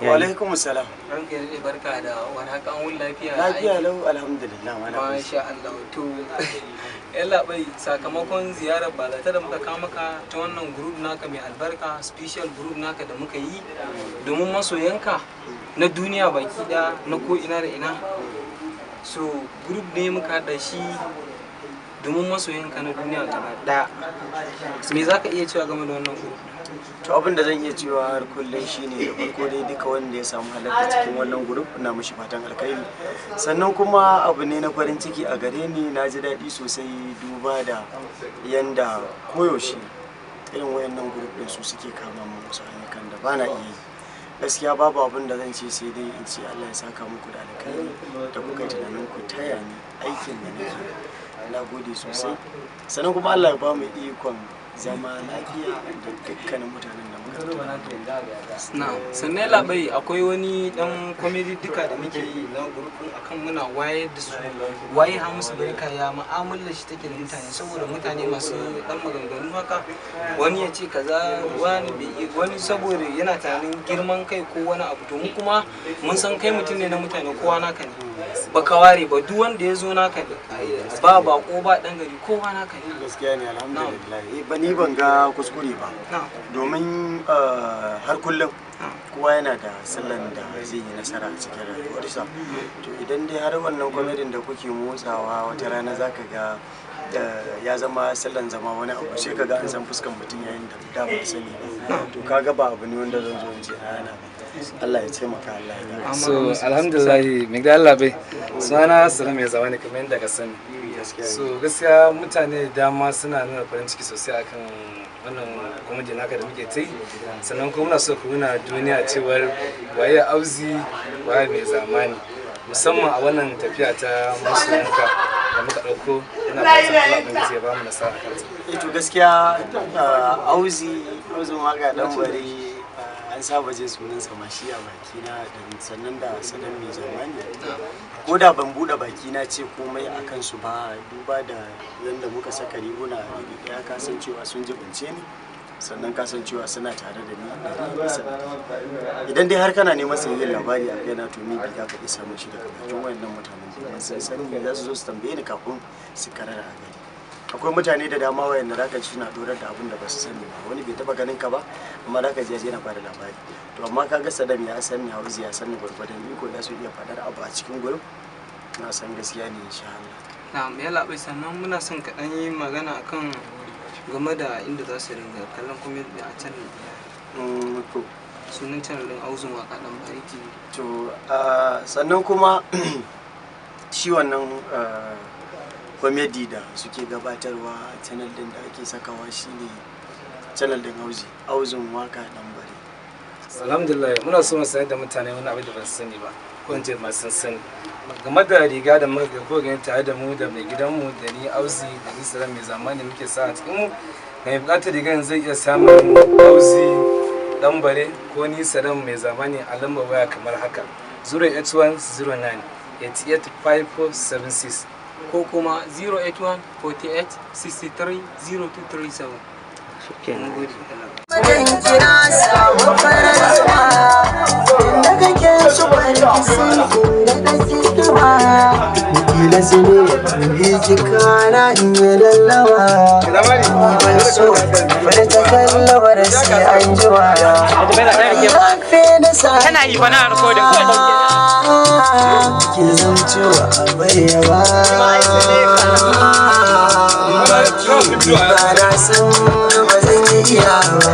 Wa alaikum salam. Ranka ya daɗe, barka da warhaka, an wuni lafiya? Lafiya lau, alhamdulillah, malam. Masha Allah. To yallaɓai, sakamakon ziyarar bazata da muka kawo maka ta wannan group naka mai albarka, special group naka da muka yi domin masoyanka na duniya baki ɗaya, na ko ina da ina. So group ne muka haɗa shi domin masoyanka na duniya gaba ɗaya. Me za ka iya cewa game da wannan group? To, abin da zan iya cewa har kullum shine, da farko dai, duka wanda ya samu halarta cikin wannan group, ina mishi fatan alkhairi. Sannan kuma abu ne na farin ciki a gare ni, na ji daɗi sosai, duba da yanda koyaushe irin wayannan group din su suke kama mu wasu ayyukan da bana iya yi. Gaskiya babu abin da zan ce, sai dai in ce Allah ya saka muku da alkhairi da kuka yi tunanin ku taya ni aikin da nake. Na gode sosai. Sannan kuma Allah ya ba mu ikon zama lafiya da dukkanin mutanen da muka tattauna. Na sannan labai, akwai wani dan comedy duka da muke yi na group din akan muna wayar da su, waye Hamisu Breaker, ya mu'amalar shi take da mutane, saboda mutane masu dan maganganu haka, wani ya ce kaza, wani bai, wani saboda yana tunanin girman kai ko wani abu. To mu kuma mun san kai mutum ne na mutane, kowa naka ne, baka ware ba, duk wanda ya zo naka ne, ba bako ba dan gari, kowa naka ne. Gaskiya ne, alhamdulillah. Ba ni ban ga kuskure ba, domin har kullum kowa yana da sallan da zai yi nasara a cikin rayuwarsa. To idan dai har wannan kwamedin da kuke motsawa, wata rana zaka ga ya zama sallan zama wani abu, sai ka ga an san fuskan mutum yayin da da ba sani ba. To kaga ba abu ne wanda zan zo in ce ana ba. Allah ya taimaka, Allah ya gara. So alhamdulillah, mai gida, Allah bai sunana Salam ya zama ne kamar yadda ka sani. So gaskiya mutane da dama suna nuna farin ciki sosai akan wannan comedy naka da muke ta yi. Sannan kuma muna so ku nuna duniya cewar waye Auzi, waye mai zamani, musamman a wannan tafiya ta masoyanka da muka ɗauko. Muna fatan Allah Ubangiji ya ba mu nasara a kanta. Eh, to gaskiya Auzi, Auzin waka dan bari, an saba jin sunan sa ma shi a bakina da sannan da Sadan mai zamani. Ko da ban bude baki na ce komai a kansu ba, duba da yadda muka saka riguna iri daya, ka san cewa sun jibince ni, sannan ka san cewa suna tare da ni 100%. Idan dai har kana neman sahihin labari a kaina, to ni za ka iya samun shi daga bakin wayannan mutanen, domin sun sani, za su zo su tambaye ni kafin su karara a gari. Akwai mutane da dama wayanda zaka ji suna dorar da abin da ba su sani ba. Wani bai taba ganin ka ba, amma zaka ji yana bada labari. To amma kaga Sadam ya san ni, Hauzi ya san ni, gwargwadon iko za su iya faɗar abu a cikin gurin, na san gaskiya ne, insha Allah. Na'am yallaɓai, sannan muna son ka ɗan yi magana akan game da inda za su ringa kallon comedy a channel ɗaya. To Sunan channel ɗin Auzun Waka Ɗan Bari TV. To sannan kuma shi wannan comedy da suke gabatarwa, channel din da ake sakawa shine channel din Auzi, Auzun Waka Dan Bari. Alhamdulillah, muna so mu sanar da mutane wani abu da ba su sani ba, ko in ce masu sani, game da riga da muka ga ko gani tare da mu da mai gidanmu, da ni Auzi, da ni Salam mai zamani muke sa a cikin mu. Mai bukatar rigan zai iya samun Auzi Dan Bare ko ni Salam mai zamani a lambar waya kamar haka: 08109 885476. Ko kuma 081 48 63 0237. Mun gode. Madan kira samu farar zuwa inda kake so, sai inda kake kiba. Kila su ne bijika na in yi lallawa. Ban so furta kallawar sai an jima. Yafe da sa. Kana yi fa na recording kawai. Ki zamto a bayyaba. Ba na san ba zan yi iya ba.